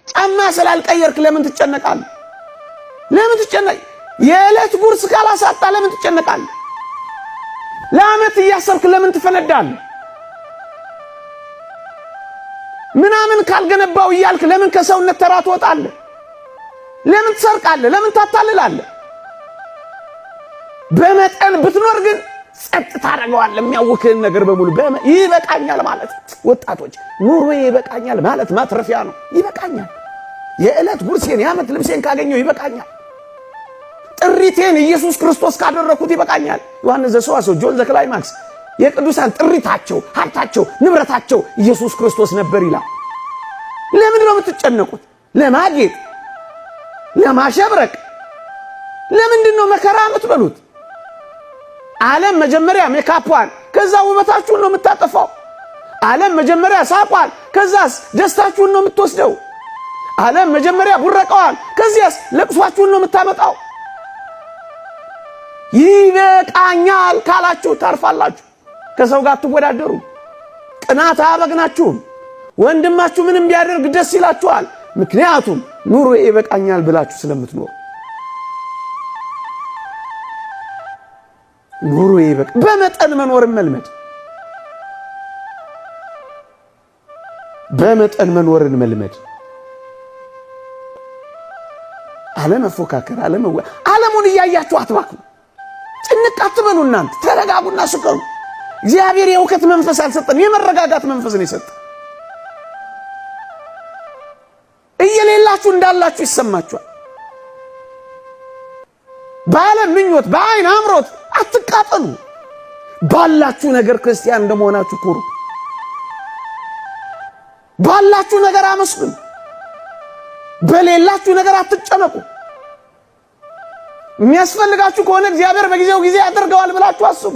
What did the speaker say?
ጫማ ስላልቀየርክ ለምን ትጨነቃለህ? ለምን ትጨነቅ? የዕለት ጉርስ ካላሳጣ ለምን ትጨነቃለህ? ለዓመት እያሰብክ ለምን ትፈነዳለህ? ምናምን ካልገነባው እያልክ ለምን ከሰውነት ተራ ትወጣለህ? ለምን ትሰርቃለህ? ለምን ታታልላለህ? በመጠን ብትኖር ግን ጸጥ ታደርገዋለህ። የሚያውክህን ነገር በሙሉ ይበቃኛል ማለት፣ ወጣቶች፣ ኑሮ ይበቃኛል ማለት ማትረፊያ ነው። ይበቃኛል፣ የዕለት ጉርሴን የዓመት ልብሴን ካገኘው ይበቃኛል። ጥሪቴን ኢየሱስ ክርስቶስ ካደረኩት ይበቃኛል። ዮሐንስ ዘሰዋስው፣ John the Climax፣ የቅዱሳን ጥሪታቸው፣ ሀብታቸው፣ ንብረታቸው ኢየሱስ ክርስቶስ ነበር ይላል። ለምንድን ነው የምትጨነቁት? ለማጌጥ፣ ለማሸብረቅ ለምንድን ነው መከራ የምትበሉት? ዓለም መጀመሪያ ሜካፏን ከዛ ውበታችሁን ነው የምታጠፋው። ዓለም መጀመሪያ ሳቋን ከዛስ ደስታችሁን ነው የምትወስደው። ዓለም መጀመሪያ ቡረቀዋን ከዚያስ ለቅሷችሁን ነው የምታመጣው። ይበቃኛል ካላችሁ ታርፋላችሁ። ከሰው ጋር አትወዳደሩ። ቅናት አያበግናችሁም። ወንድማችሁ ምንም ቢያደርግ ደስ ይላችኋል። ምክንያቱም ኑሮ ይበቃኛል ብላችሁ ስለምትኖሩ። ኑሮ ይበቃ፣ በመጠን መኖርን መልመድ፣ በመጠን መኖርን መልመድ፣ አለመፎካከር፣ ዓለሙን እያያችሁ አትባክኑ። ጭንቅ አትበሉ። እናንተ ተረጋጉና ስከኑ። እግዚአብሔር የእውከት መንፈስ አልሰጠን፣ የመረጋጋት መንፈስ ነው የሰጠን። እየሌላችሁ እንዳላችሁ ይሰማችኋል። በዓለም ምኞት፣ በአይን አምሮት አትቃጠሉ። ባላችሁ ነገር ክርስቲያን እንደመሆናችሁ ኩሩ። ባላችሁ ነገር አመስግኑ። በሌላችሁ ነገር አትጨነቁ። የሚያስፈልጋችሁ ከሆነ እግዚአብሔር በጊዜው ጊዜ ያደርገዋል ብላችሁ አስቡ።